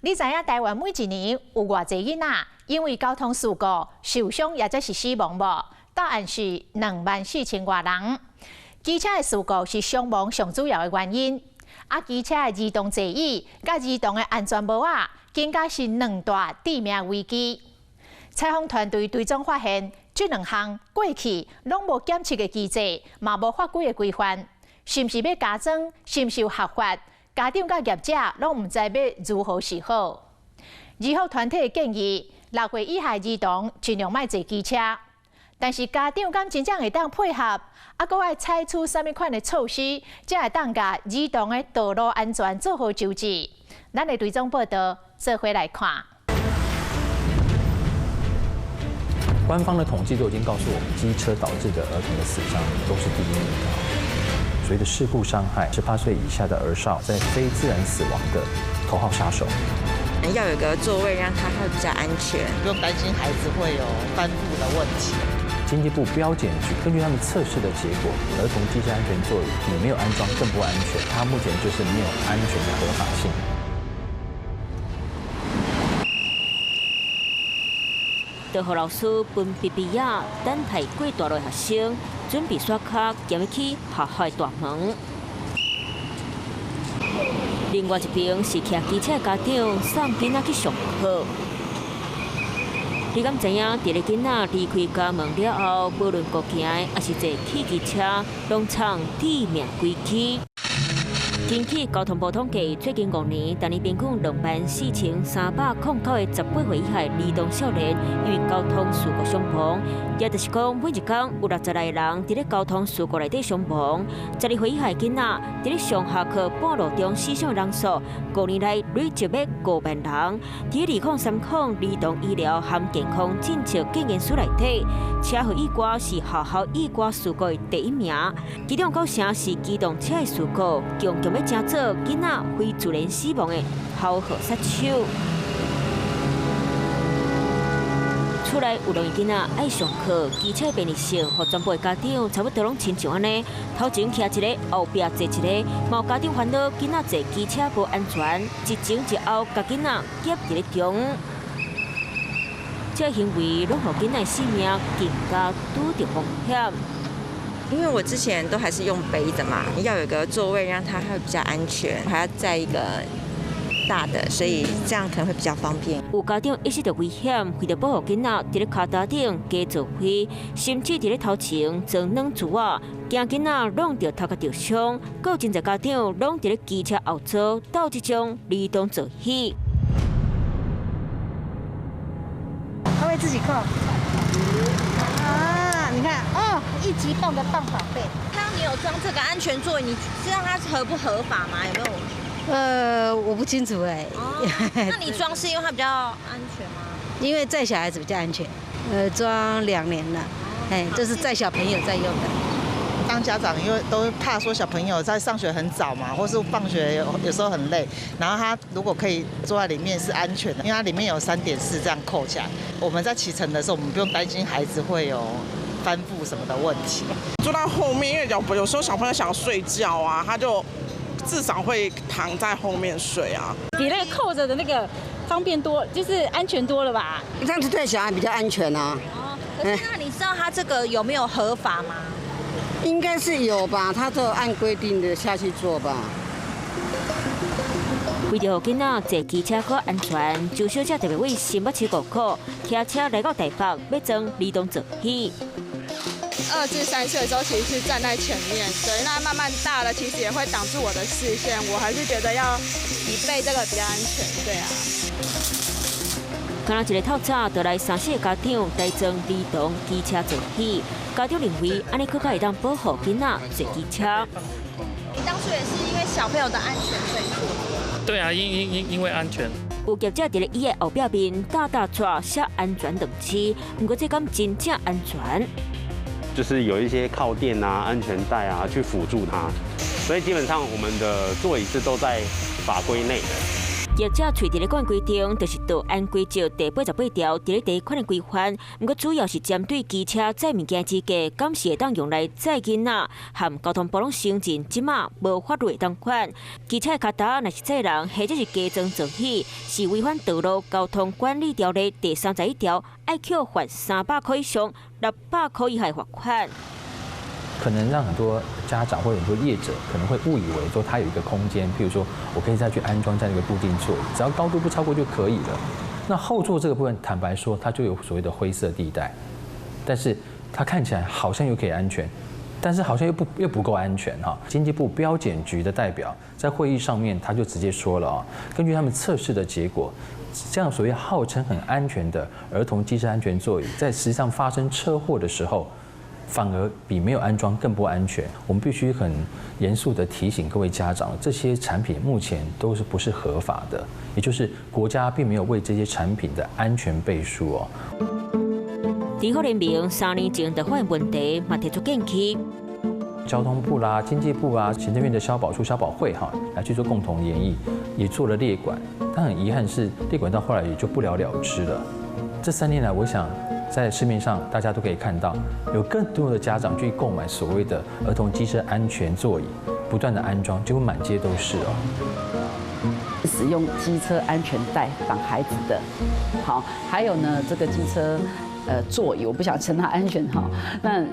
你知影台灣每一年有偌濟囡仔因為交通事故受傷，抑者是死亡無？答案是24,000外人。機車的事故是傷亡上主要的原因。啊，機車的兒童座椅佮兒童的安全帽仔，更加是兩大致命危機。採訪團隊追蹤發現，這兩項過去攏無檢測的機制，嘛無法規的規範，是毋是欲加裝？是毋是有合法？家長佮業者攏毋知欲如何是好。兒福團體建議，6歲以下兒童盡量莫坐機車，但是家長敢真正會當配合？啊，閣愛採取啥物款的措施，才會當共兒童的道路安全做好周知？咱的追蹤報道，做伙來看。官方的統計都已經告訴我們，機車導致的兒童的死傷都是第一名的。所謂的事故傷害，18歲以下的兒少在非自然死亡的頭號殺手。要有個座位，讓他會比較安全，不用擔心孩子會有翻覆的問題。經濟部標檢局根據他們測試的結果，兒童機車安全座椅比沒有安裝更不安全，它目前就是沒有安全的合法性。導護老師分別畢業，等待過大路學生準備刷卡行去學校大門。另外一邊是騎機車家長送囡仔去上課。你敢知影？佇咧囡仔離開家門了後，無論步行抑是坐汽機車，攏藏致命危機。根據交通部統計，最近5年，逐年平均24,309個18歲以下兒童少年因為交通事故傷亡，也就是講，每一工有60來個人佇咧交通事故內底傷亡。12歲以下囡仔佇咧上下課半路中死傷人數，5年來累積欲5萬人。佇2030兒童醫療和健康政策建言書內底，車禍意外是學校意外事故的第一名，其中九成是機動車的事故，強強欲成做囡仔非自然死亡的頭號殺手。厝內有兩个囡仔愛上課，機車便利性，予全部的家長差不多攏親像按呢，頭前徛一个，後壁坐一个，嘛有家長煩惱囡仔坐機車無安全，一前一後共囡仔夾佇咧中，這行為攏予囡仔性命更加拄著風險。因為我之前都還是用背的嘛，要有個座位讓他會比較安全，還要載一個大的，所以這樣可能會比較方便。有家長意識到危險，為著保護囡仔，佇咧跤踏頂加座位，甚至佇咧頭前裝軟珠仔，驚囡仔弄著頭殼著傷。閣有真濟家長攏佇咧機車後座鬥這種兒童座椅。他會自己扣。啊，你看，哦，一級棒的棒寶貝。看到你有裝這個安全座椅，你知道它合不合法嗎？有沒有？我不清楚哎。哦，那你裝是因為它比較安全嗎？因為載小孩子比較安全。裝2年了，哎，這是載小朋友在用的。當家長因為都怕說小朋友在上學很早嘛，或是放學有時候很累，然後他如果可以坐在裡面是安全的，因為它裡面有3.4這樣扣起來，我們在騎乘的時候，我們不用擔心孩子會有翻覆什麼的問題。坐到後面，因為有時候小朋友想睡覺啊，他就至少會躺在後面睡啊。比那個扣着的那個方便多，就是安全多了吧？這樣子對小孩比較安全啊。哦，可是那你知道他這個有沒有合法嗎？應該是有吧，他就按規定的下去做吧。為著予囡仔坐機車較安全，周小姐特別為新北市五股騎車來到台北，欲裝兒童座椅。 2至3歲的時候，其實是站在前面，對，那慢慢大了，其實也會擋住我的視線，我還是覺得要椅背這個比較安全，對啊。敢若一个透早，就來三四个家長來裝兒童機車座椅。家長認為，按呢閣較會當保護囡仔坐機車。你當初也是因為小朋友的安全所以做？對啊，因為安全。有業者佇咧椅的後壁面大大紙寫安全兩字，毋過這敢真正安全？就是有一些靠墊啊、安全帶啊，去輔助它，所以基本上我們的座椅是都在法規內的。業者喙佇咧講規定，就是道安規則第88條，佇咧第一款的規範。毋過主要是針對機車載物件資格，敢是會當用來載囡仔，和交通部攏承認，這馬無法律會當管。機車的跤踏若是載人，或者是加裝座椅，是違反道路交通管理條例第31條，愛扣罰300箍以上600箍以下罰款。可能讓很多家長或很多業者可能會誤以為說，它有一個空間，譬如說我可以再去安裝在那個固定座椅，只要高度不超過就可以了。那後座這個部分，坦白說，它就有所謂的灰色地帶，但是它看起來好像又可以安全，但是好像又不夠安全哈。經濟部標檢局的代表在會議上面他就直接說了啊，根據他們測試的結果，這樣所謂號稱很安全的兒童機車安全座椅，在實際上發生車禍的時候，反而比沒有安裝更不安全。我們必須很嚴肅地提醒各位家長，這些產品目前都是不是合法的，也就是國家並沒有為這些產品的安全背書哦。地方聯盟3年前就發現問題，嘛提出建議。交通部啦、經濟部啊、行政院的消保處、消保會哈，來去做共同研議，也做了列管，但很遺憾是列管到後來也就不了了之了。這3年來，我想，在市面上，大家都可以看到，有更多的家長去購買所謂的兒童機車安全座椅，不斷的安裝，結果滿街都是哦。使用機車安全帶綁孩子的，好，還有呢，這個機車座椅，我不想稱它安全哈，那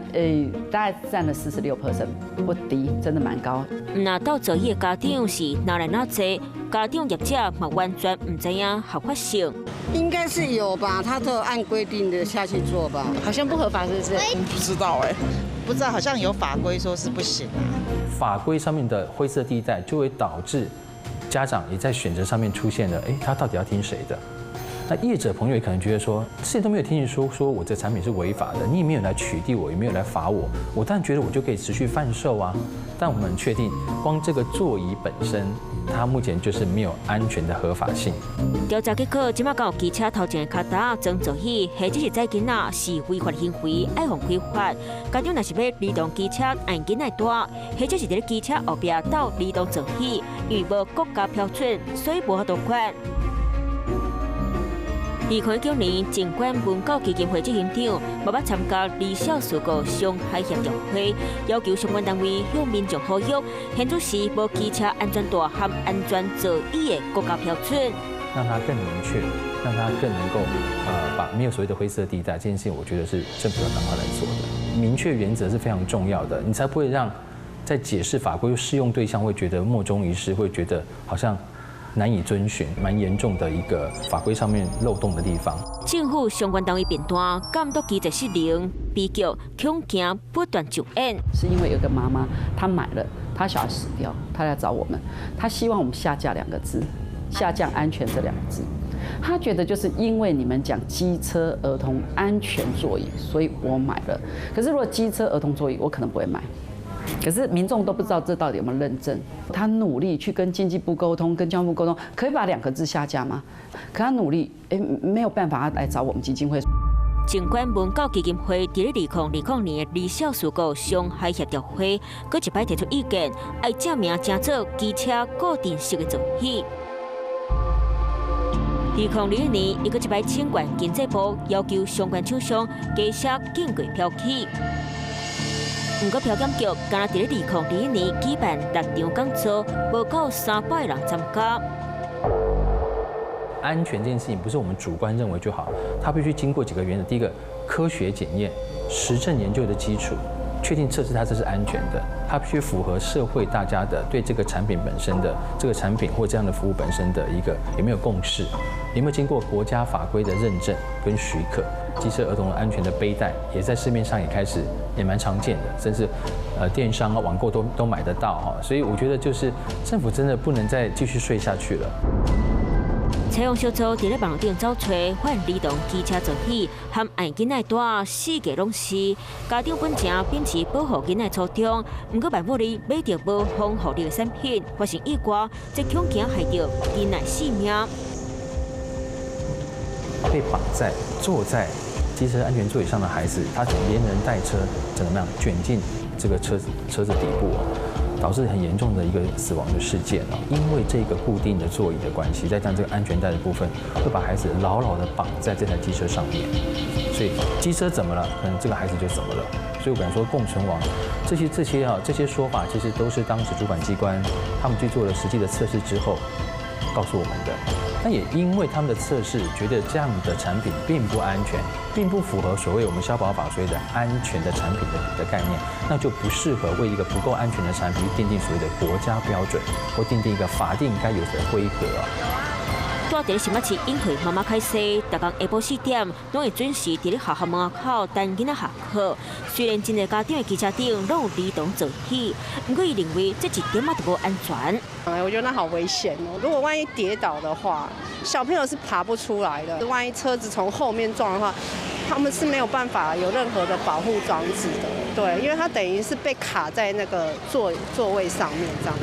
大概佔了46%，不低，真的蠻高。若到座椅的家長是哪來哪濟，家長業者嘛完全毋知影合法性。應該是有吧，他都按規定的下去做吧。好像不合法，是不是？不知道哎，不知道，好像有法規說是不行啊。法規上面的灰色地帶，就會導致家長也在選擇上面出現了，哎，他到底要聽誰的？那業者朋友也可能覺得說，之前都沒有聽你說說我這產品是違法的，你也沒有來取締我，也沒有來罰我，我當然覺得我就可以持續販售啊。但我們確定，光這個座椅本身，它目前就是沒有安全的合法性。調查結果，這馬敢有機車頭前的跤踏裝座椅，或者是載囡仔是違法行為，愛予開罰。家長若是欲兒童機車按囡仔帶，或者是佇咧機車後壁鬥兒童座椅，因為無國家標準，所以無法度管。2019年，靜觀文教基金會執行長嘛捌參加兒少事故傷害協調會，要求相關單位向民眾呼籲，現主時無機車安全帶和安全座椅的國家標準，讓它更明確，讓它更能夠把沒有所謂的灰色地帶，這件事情，我覺得是政府要趕快來做的。明確原則是非常重要的，你才不會讓在解釋法規適用對象會覺得莫衷一是，會覺得好像難以遵循，蠻嚴重的一個法規上面漏洞的地方。政府相關單位變單，監督機制失靈，悲劇恐驚不斷上演。是因為有個媽媽，她買了，她小孩死掉，她來找我們，她希望我們下架兩個字，下降安全這兩個字。她覺得就是因為你們講機車兒童安全座椅，所以我買了。可是如果機車兒童座椅，我可能不會買。可是民眾都不知道這到底有沒有認證。他努力去跟經濟部溝通，跟交通部溝通，可以把兩個字下架嗎？可他努力，哎，沒有辦法，他來找我們基金會。儘管文教基金會佇咧2020年的兒少事故傷害協調會，閣一擺提出意見，愛正名正做機車固定式的座椅。2021年，伊閣一擺請願經濟部，要求相關廠商加設警告標記。毋過標檢局敢若佇咧2021年舉辦六場講座，無夠300人參加。安全這件事情不是我們主觀認為就好，它必須經過幾個原則。第一個，科學檢驗、實證研究的基礎，確定測試它這是安全的，它必須符合社會大家的對這個產品本身的這個產品或這樣的服務本身的一個有沒有共識，有沒有經過國家法規的認證跟許可。機車兒童安全的背帶也在市面上也開始也蠻常見的，甚至電商啊網購都買得到哈。所以我覺得就是政府真的不能再繼續睡下去了。採訪小組佇咧網路頂找揣，發現兒童機車座椅和按囡仔帶四界攏是。家長本正秉持保護囡仔初衷，毋過萬不利買著無防護力的產品，發生意外，這恐驚害著囡仔性命。被綁在坐在機車安全座椅上的孩子，他連人帶車怎麼樣捲進這個車子底部哦？导致很严重的一个死亡的事件哦。因为这个固定的座椅的关系，再加上这个安全带的部分，会把孩子牢牢的绑在这台机车上面，所以机车怎么了，可能这个孩子就怎么了。所以我敢说共存亡，这些说法其实都是当时主管机关他们去做了实际的测试之后告诉我们的。那也因为他们的测试觉得这样的产品并不安全，并不符合所谓我们消保法所谓的安全的产品的概念，那就不适合为一个不够安全的产品去订定所谓的国家标准，或订定一个法定该有的规格。住伫咧新北市永和妈妈开始，逐工下晡4点，拢会准时伫咧学校门口等囡仔下课。虽然真濟家長的機車頂攏有兒童座椅，毋過伊認為這一點仔都無安全。哎，我覺得那好危險哦！如果萬一跌倒的話，小朋友是爬不出來的。萬一車子從後面撞的話，他們是沒有辦法有任何的保護裝置的。對，因為他等於是被卡在那個座位上面這樣。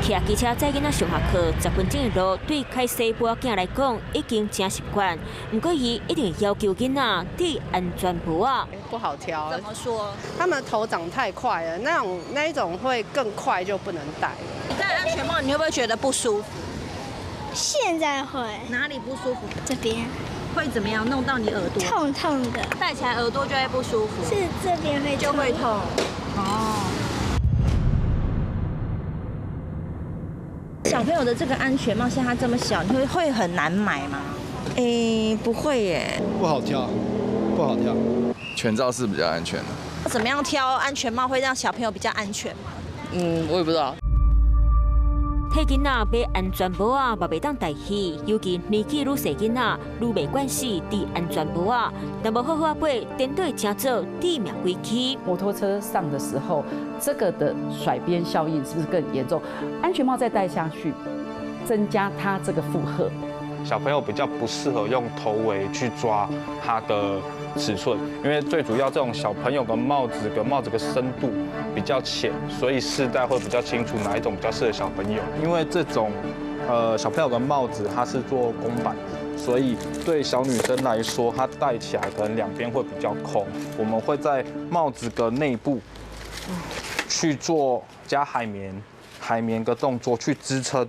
騎機車載囡仔上下課，10分鐘的路，對開細埔仔囝來講已經誠習慣。毋過伊一定會要求囡仔戴安全帽仔。不好挑。怎麼說？他們頭長太快了，那一種會更快就不能戴。你戴安全帽，你會不會覺得不舒服？現在會。哪裡不舒服？這邊。會怎麼樣？弄到你耳朵？痛痛的。戴起來耳朵就會不舒服。是這邊會就會痛。哦。小朋友的這個安全帽，像他這麼小，你會很難買嗎？欸，不會耶。不好挑，不好挑。全罩式比較安全。怎麼樣挑安全帽會讓小朋友比較安全嗎？嗯，我也不知道。替囡仔買安全帽仔，嘛袂當大意，尤其年紀愈細囡仔愈袂慣勢戴安全帽仔，若無好好仔背，顛倒會成做致命危機。摩托車上的時候，這個的甩邊效應是不是更嚴重？安全帽再戴下去，增加它這個負荷。小朋友比較不適合用頭圍去抓它的尺寸，因為最主要這種小朋友的帽子跟帽子的深度比較淺，所以試戴會比較清楚哪一種比較適合小朋友。因為這種小朋友的帽子它是做公版，所以對小女生來說，她戴起來可能兩邊會比較空。我們會在帽子的內部去做加海綿，海綿的動作去支撐。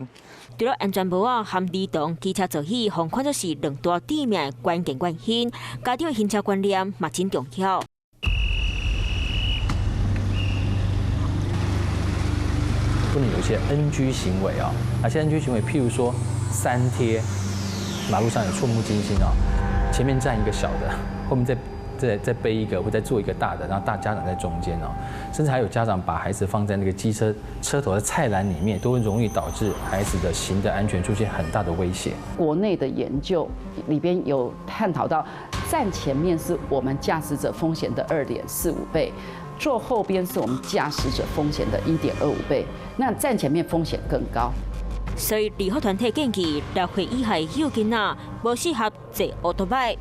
除了安全帽仔和兒童機車座椅，予看做是兩大致命的關鍵原因。家長的行車觀念嘛真重要。不能有一些 NG 行為啊，哪些 NG 行為？譬如說三貼，馬路上有觸目驚心啊，前面站一個小的，後面再背一個，或再坐一個大的，然後大家長在中間哦，甚至還有家長把孩子放在那個機車車頭的菜籃裡面，都會容易導致孩子的行的安全出現很大的威脅。國內的研究裡邊有探討到，站前面是我們駕駛者風險的2.45倍，坐後邊是我們駕駛者風險的1.25倍，那站前面風險更高。所以，立法團體建議，6歲以下幼囡仔無適合坐歐多擺。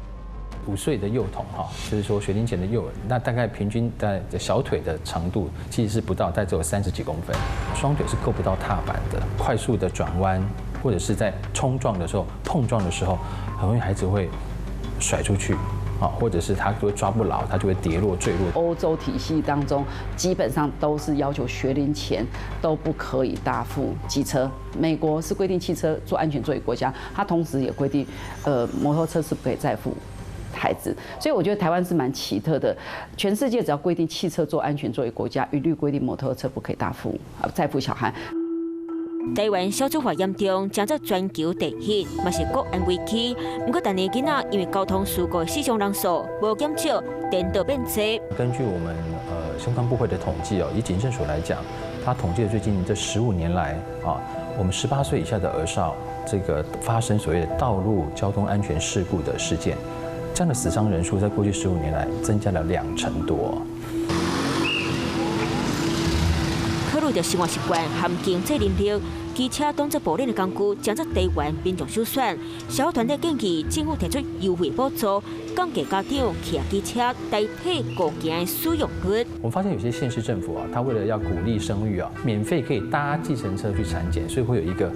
5歲的幼童哈，就是說學齡前的幼兒，那大概平均在小腿的長度其實是不到，大概只有30幾公分，雙腿是夠不到踏板的。快速的轉彎或者是在衝撞的時候、碰撞的時候，很容易孩子會甩出去，啊，或者是他就會抓不牢，他就會跌落墜落。歐洲體系當中，基本上都是要求學齡前都不可以搭附機車。美國是規定汽車做安全座椅國家，它同時也規定，摩托車是不可以載負孩子，所以我覺得台灣是蠻奇特的。全世界只要規定汽車做安全座椅國家，一律規定摩托車不可以搭附載負小孩。台灣少子化嚴重，成做全球第一，嘛是國安危機。毋過，逐年囡仔因為交通事故死傷人數無減少，顛倒變濟。根據我們相關部會的統計哦，以警政署來講，他統計的最近這15年來啊，我們18歲以下的兒少這個發生所謂的道路交通安全事故的事件。這樣的死傷人數在過去15年來增加了2成多。考慮著生活習慣和經濟能力，機車當作步練的工具，成做台灣民眾首選。社福團體建議政府提出優惠補助，降低家長騎機車代替步行的使用率。我們發現有些縣市政府啊，他為了要鼓勵生育啊，免費可以搭計程車去產檢，所以會有一個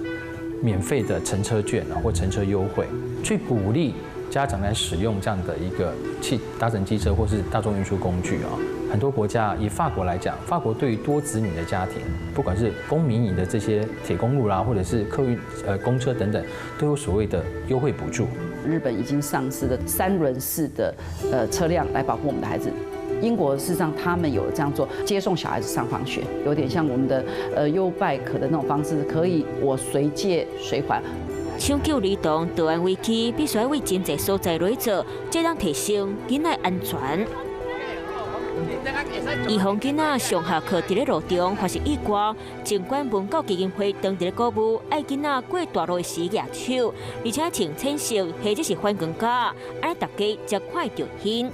免費的乘車券啊或乘車優惠，去鼓勵。家長來使用這樣的一個汽搭乘機車或是大眾運輸工具啊。很多國家以法國來講，法國對於多子女的家庭，不管是公民營的這些鐵公路啦，或者是客運、公車等等，都有所謂的優惠補助。日本已經上市的三輪式的車輛來保護我們的孩子。英國事實上他們有這樣做，接送小孩子上放學，有點像我們的YouBike 的那種方式，可以我隨借隨還。搶救兒童治安危機，必須為真濟所在來做，這當提升囡仔安全。預防囡仔上下課佇咧路中發生意外，縱觀文教基金會當佇咧鼓舞愛囡仔過大路時舉手，而且穿淺色或者是反光甲，按呢大家才看著𪜶。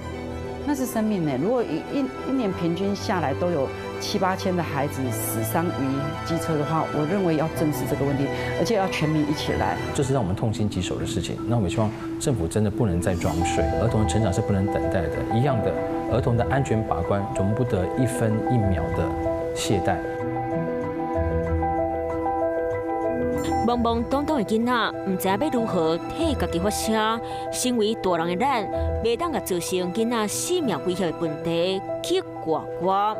那是生命呢，如果一年平均下來都有七八千的孩子死傷於機車的話，我認為要正視這個問題，而且要全民一起來。這是讓我們痛心疾首的事情。那我們希望政府真的不能再裝睡，兒童的成長是不能等待的。一樣的，兒童的安全把關，容不得一分一秒的懈怠。懵懵懂懂的囡仔，毋知影欲如何替家己發聲。身為大人的咱，袂當共造成囡仔性命威脅的問題去掛鈎。